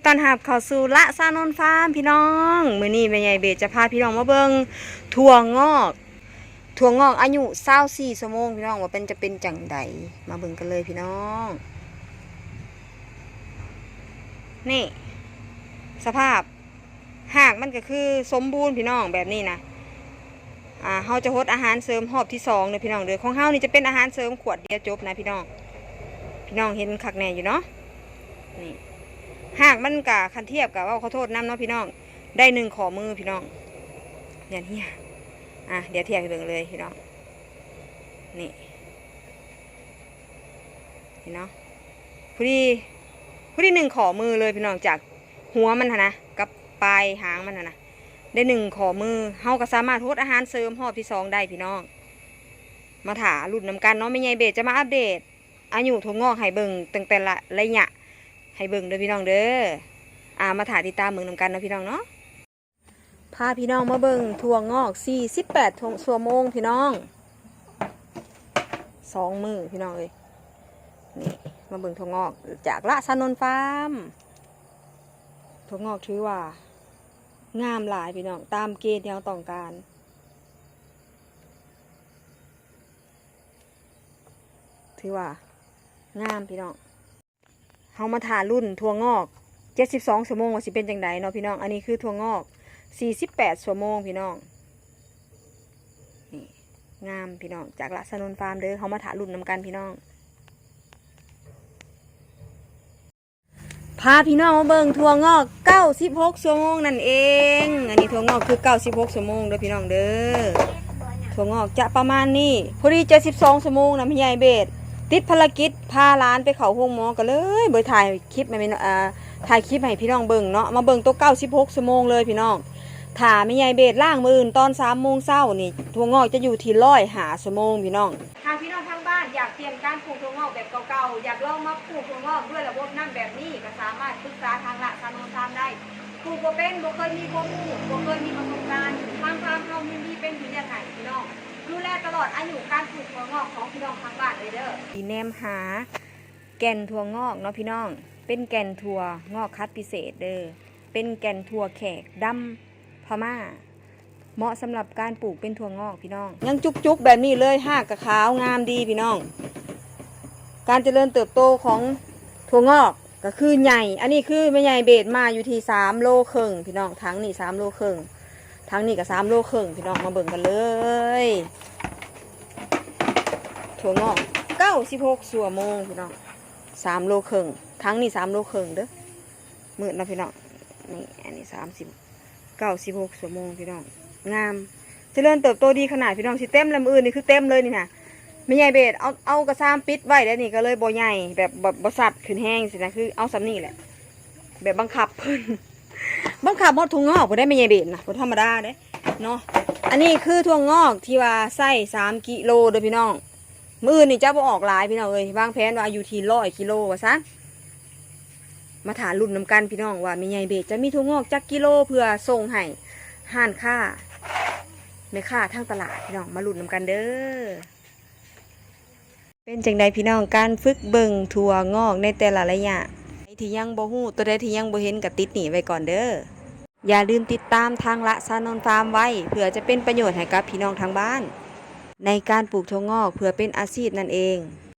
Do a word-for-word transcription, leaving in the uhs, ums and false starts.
ต้อนรับเข้าสู่ละสานนท์ฟาร์มพี่น้อง มื้อนี้แม่ใหญ่เบสจะพาพี่น้องมาเบิ่งถั่วงอก ถั่วงอกอายุซาวสี่ชั่วโมงพี่น้อง ว่าเป็นจะเป็นจั่งใด มาเบิ่งกันเลยพี่น้อง นี่ สภาพ หากมันก็คือสมบูรณ์พี่น้องแบบนี้นะ อ่า เฮาจะหดอาหารเสริมรอบที่สองเด้อพี่น้องเด้อ ของเฮานี่จะเป็นอาหารเสริมขวดเดียวจบนะพี่น้อง พี่น้องเห็นคักแน่อยู่เนาะ นี่ หากมันกะคันเทียบกับ เว้าขอโทษนำเนาะพี่น้อง ได้หนึ่งข้อมือพี่น้อง อย่างเฮีย อ่ะ เดี๋ยวเทียบให้เบิ่งเลยพี่น้อง นี่ เห็นเนาะ พอดี พอดีหนึ่งข้อมือเลยพี่น้อง จากหัวมันหั้นนะ กับปลายหางมันหั้นนะ ได้หนึ่งข้อมือ เฮาก็สามารถหดอาหารเสริมรอบที่สองได้พี่น้อง มาถ่ารุ่นนำกันเนาะ แม่ใหญ่เบสจะมาอัปเดต อายุถั่วงอกให้เบิ่งตั้งแต่ละระยะ ให้เบิ่งเด้อพี่น้องเด้อ อ่า มาถ่าติดตามเบิ่งนำกันเนาะพี่น้องเนาะ พาพี่น้องมาเบิ่งถั่วงอกสี่สิบแปดชั่วโมงพี่น้อง สองมื้อพี่น้องเอ้ย นี่ มาเบิ่งถั่วงอกจากละสานนท์ฟาร์ม ถั่วงอกถือว่า งามหลายพี่น้อง ตามเกณฑ์ที่เราต้องการ ถือว่า งามพี่น้อง เฮามาถ่ารุ่นถั่วงอกเจ็ดสิบสองชั่วโมงว่าสิเป็นจั่งใดเนาะพี่น้อง อันนี้คือถั่วงอกสี่สิบแปดชั่วโมงพี่น้อง นี่ งามพี่น้อง จากละสานนท์ฟาร์มเด้อ เฮามาถ่ารุ่นนำกันพี่น้อง พาพี่น้องมาเบิ่งถั่วงอกเก้าสิบหกชั่วโมงนั่นเอง อันนี้ถั่วงอกคือเก้าสิบหกชั่วโมงเด้อพี่น้องเด้อ ถั่วงอกจะประมาณนี้ พอดีเจ็ดสิบสองชั่วโมงนะแม่ใหญ่เบส ติดภารกิจพาหลานไปเข้าโรงหมอก็เลยบ่ถ่ายคลิปมาแม่น อ่า ถ่ายคลิปให้พี่น้องเบิ่งเนาะ มาเบิ่งตัวเก้าสิบหกชั่วโมงเลยพี่น้อง ถ้าแม่ใหญ่เบสล้างมื้ออื่นตอนสามโมงเช้านี่ ถั่วงอกจะอยู่ที่ร้อยห้าชั่วโมงพี่น้อง หากพี่น้องทางบ้านอยากเปลี่ยนการปลูกถั่วงอกแบบเก่าๆ อยากลองมาปลูกถั่วงอกด้วยระบบน้ำแบบนี้ ก็สามารถปรึกษาทางละสานนท์ฟาร์มได้ ปลูกบ่เป็น บ่เคยมีความรู้ บ่เคยมีประสบการณ์ ทางฟาร์มเฮายินดีเป็นที่เลือกให้พี่น้อง ดูแลตลอดอายุการปลูกถั่วงอกของพี่น้องทางบ้านเลยเด้อ ที่แนมหาแก่นถั่วงอกเนาะพี่น้อง เป็นแก่นถั่วงอกคัดพิเศษเด้อ เป็นแก่นถั่วแขกดำพม่า เหมาะสำหรับการปลูกเป็นถั่วงอกพี่น้อง ยังจุกๆแบบนี้เลย หากกะขาวงามดีพี่น้อง การเจริญเติบโตของถั่วงอกก็คือใหญ่ อันนี้คือแม่ใหญ่เบสมาอยู่ที่สามโลครึ่งพี่น้อง ถังนี่สามโลครึ่ง ถังนี่ก็สามโลครึ่งพี่น้อง มาเบิ่งกันเลย ถั่วงอกเก้าสิบหกชั่วโมงพี่น้อง สามโลครึ่ง ถังนี่สามโลครึ่งเด้อ มืดเนาะพี่น้อง นี่ อันนี้สามสิบ เก้าสิบหกชั่วโมงพี่น้อง งาม เจริญเติบโตดีขนาดพี่น้อง สิเต็มแล้วมื้ออื่นนี่คือเต็มเลยนี่นะ แม่ใหญ่เบสเอา เอากระซามปิดไว้แล้วนี่ก็เลยบ่ใหญ่ แบบบ่ บ่สัดขึ้นแฮงสินะ คือเอาส่ำนี่แหละ แบบบังคับเพิ่น บังคับหมดถั่วงอกบ่ได้แม่ใหญ่เบสนะ บ่ธรรมดาเด้เนาะ อันนี้คือถั่วงอกที่ว่าใส่สามกิโลเด้อพี่น้อง มื้ออื่นนี่จะบ่ออกหลายพี่น้องเอ้ย วางแผนว่าอยู่ที่ร้อยกิโลว่าซะ มาถ่ารุ่นนำกันพี่น้องว่าแม่ใหญ่เบสจะมีถั่วงอกจักกิโลเพื่อส่งให้ร้านค้า แม่ค้าทางตลาดพี่น้อง มารุ่นนำกันเด้อ เป็นจั่งใดพี่น้อง การฝึกเบิ่งถั่วงอกในแต่ละระยะ ใครที่ยังบ่ฮู้ ตัวใดที่ยังบ่เห็นก็ติดหนี้ไว้ก่อนเด้อ อย่าลืมติดตามทางละสานนท์ฟาร์มไว้ เพื่อจะเป็นประโยชน์ให้กับพี่น้องทางบ้าน ในการปลูกถั่วงอกเพื่อเป็นอาชีพนั่นเอง